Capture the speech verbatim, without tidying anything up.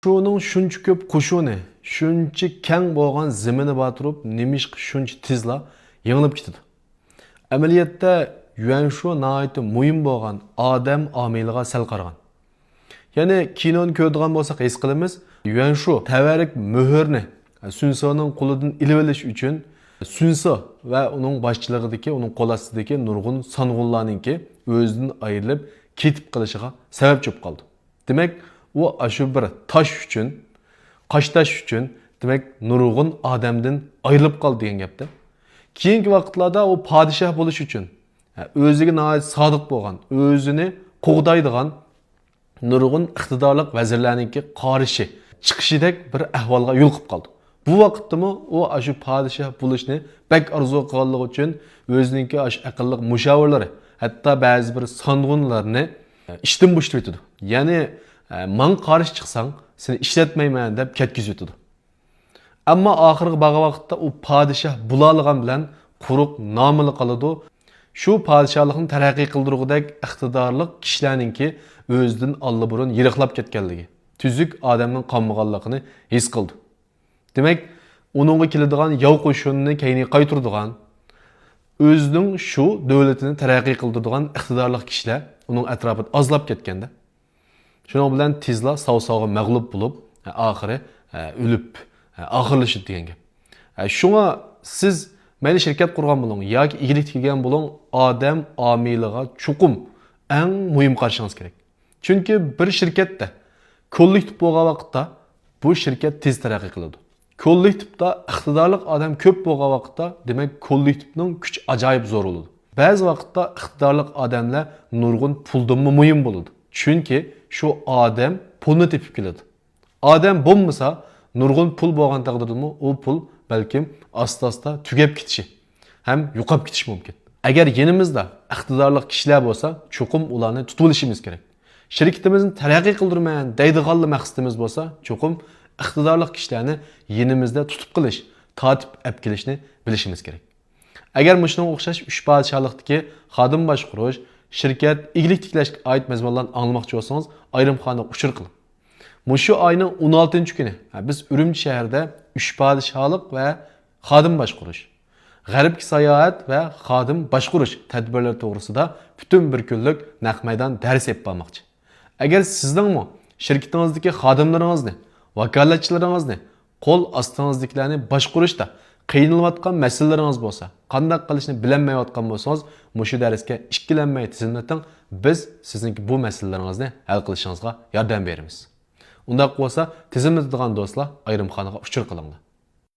شۇنىڭ شۇنچە كۆپ قوشۇنى، شۇنچە كەڭ بولغان زېمىنى بار تۇرۇپ، نېمىشقا شۇنچە تېزلا يېڭىلىپ كېتىدۇ؟ ئەمەلىيەتتە، يۈەنشۇ ناھايىتى مۇھىم بولغان ئادەم ئامىلىغا سەل قارىغان. يەنى كىنونى كۆرىدىغان بولساق ھېس قىلىمىز، يۈەنشۇ تەۋەررۈك مۆھۈرنى سۈنسېنىڭ قولىدىن ئېلىۋېلىش ئۈچۈن سۈنسې ۋە ئۇنىڭ باشچىلىقىدىكى، ئۇنىڭ قول ئاستىدىكى نۇرغۇن سانغۇنلارنىڭكى ئۆزىدىن ئايرىلىپ كېتىپ قېلىشىغا سەۋەبچى بولۇپ قالىدۇ. دېمەك، ئۇ ئاشۇ بىر تاش ئۈچۈن، قاشتاش ئۈچۈن، دېمەك، نۇرغۇن ئادەمدىن ئايرىلىپ قالدى دېگەن گەپتە. كېيىنكى ۋاقىتلاردا ئۇ پادىشاھ بولۇش ئۈچۈن، ئۆزىگە ناھايىتى سادىق بولغان، ئۆزىنى قوغدايدىغان نۇرغۇن ئىقتىدارلىق ۋەزىرلەرنىڭكى قارشى چىقىشىدەك بىر ئەھۋالغا يولۇقۇپ قالدى. بۇ ۋاقىتتىمۇ ئۇ ئاشۇ پادىشاھ بولۇشنى بەك ئارزۇ قىلغانلىقى ئۈچۈن ئۆزىنىڭكى ئاشۇ ئەقىللىق مۇشاۋىرلىرى، ھەتتا بەزى بىر سانغۇنلارنى ئىشتىن بوشىتىۋېتىدۇ. يەنى، ئە، ماڭا قارشى چىقساڭ، سېنى ئىشلەتمەيمەن دەپ كەتكۈزۈۋېتىدۇ. ئەمما ئاخىرىغا بارغان ۋاقىتتا ئۇ پادىشاھ بولالىغان بىلەن قۇرۇق نامىلا قالىدۇ. شۇ پادىشاھلىقنى تەرەققىي قىلدۇرغۇدەك ئىقتىدارلىق كىشىلەرنىڭكى ئۆزىدىن ئاللىبۇرۇن يىراقلاپ كەتكەنلىكى، تۈزۈك ئادەمنىڭ قالمىغانلىقىنى ھېس قىلدى. دېمەك، ئۇنىڭغا كېلىدىغان ياۋ قوشۇنىنى كەينىگە قايتۇرىدىغان، ئۆزىنىڭ شۇ دۆلىتىنى تەرەققىي قىلدۇرىدىغان ئىقتىدارلىق كىشىلەر ئۇنىڭ ئەتراپىدا ئازلاپ كەتكەندە، شۇنىڭ بىلەن تېزلا ساۋساۋغا مەغلۇپ بولۇپ، ئاخىرى ئۆلۈپ ئاخىرلىشىدۇ دېگەن گەپ. شۇڭا سىز مەيلى شىركەت قۇرغان بولۇڭ ياكى ئىگىلىك تىكلىگەن بولۇڭ، ئادەم ئامىلىغا چوقۇم ئەڭ مۇھىم قارىشىڭىز كېرەك. چۈنكى بىر شىركەتتە كوللېكتىپ بولغان ۋاقىتتا بۇ شىركەت تېز تەرەققىي قىلىدۇ. كوللېكتىپتا ئىقتىدارلىق ئادەم كۆپ بولغان ۋاقىتتا، دېمەك، كوللېكتىپنىڭ كۈچى ئاجايىپ زور بولىدۇ. بەزى ۋاقىتتا ئىقتىدارلىق ئادەملەر نۇرغۇن پۇلدىنمۇ مۇھىم بولىدۇ. چۈنكى شۇ ئادەم پۇلنى تېپىپ كېلىدۇ. ئادەم بولمىسا، نۇرغۇن پۇل بولغان تەقدىردىمۇ ئۇ پۇل بەلكىم ئاستا-ئاستا تۈگەپ كېتىشى ھەم يوقاپ كېتىشى مۇمكىن. ئەگەر يېنىمىزدا ئىقتىدارلىق كىشىلەر بولسا، چوقۇم ئۇلارنى تۇتۇۋېلىشىمىز كېرەك. شىركىتىمىزنى تەرەققىي قىلدۇرىمەن دەيدىغانلا مەقسىتىمىز بولسا، چوقۇم ئىقتىدارلىق كىشىلەرنى يېنىمىزدا تۇتۇپ قېلىش، تارتىپ ئەپ كېلىشنى بىلىشىمىز كېرەك. ئەگەر مۇشۇنىڭغا ئوخشاش ئۈچ پادىشاھلىقتىكى خادىم باشقۇرۇش، شىركەت، ئىگىلىك تىكلەشكە ئائىت مەزمۇنلارنى ئاڭلىماقچى بولسىڭىز، ئايرىم خانىغا ئۇچۇر قىلىڭ. مۇشۇ ئاينىڭ ئون ئالتىنچى كۈنى، ھە، بىز ئۈرۈمچى شەھىرىدە ئۈچ پادىشاھلىق ۋە خادىم باشقۇرۇش، غەربكە ساياھەت ۋە خادىم باشقۇرۇش تەدبىرلىرى توغرىسىدا پۈتۈن بىر كۈنلۈك نەق مەيدان دەرس ئېلىپ بارماقچى. ئەگەر سىزنىڭمۇ شىركىتىڭىزدىكى خادىملىرىڭىزنى، ۋاكالەتچىلىرىڭىزنى، قول ئاستىڭىزدىكىلەرنى باشقۇرۇشتا قىينىلىۋاتقان مەسىلىلىرىڭىز بولسا، قانداق قىلىشنى بىلەلمەيۋاتقان بولسىڭىز، مۇشۇ دەرسكە ئىككىلەنمەي تىزىملىتىڭ، بىز سىزنىڭكى بۇ مەسىلىلىرىڭىزنى ھەل قىلىشىڭىزغا ياردەم بېرىمىز. ئۇنداق بولسا، تىزىملىتىدىغان دوستلار ئايرىم خانىغا ئۇچۇر قىلىڭلار.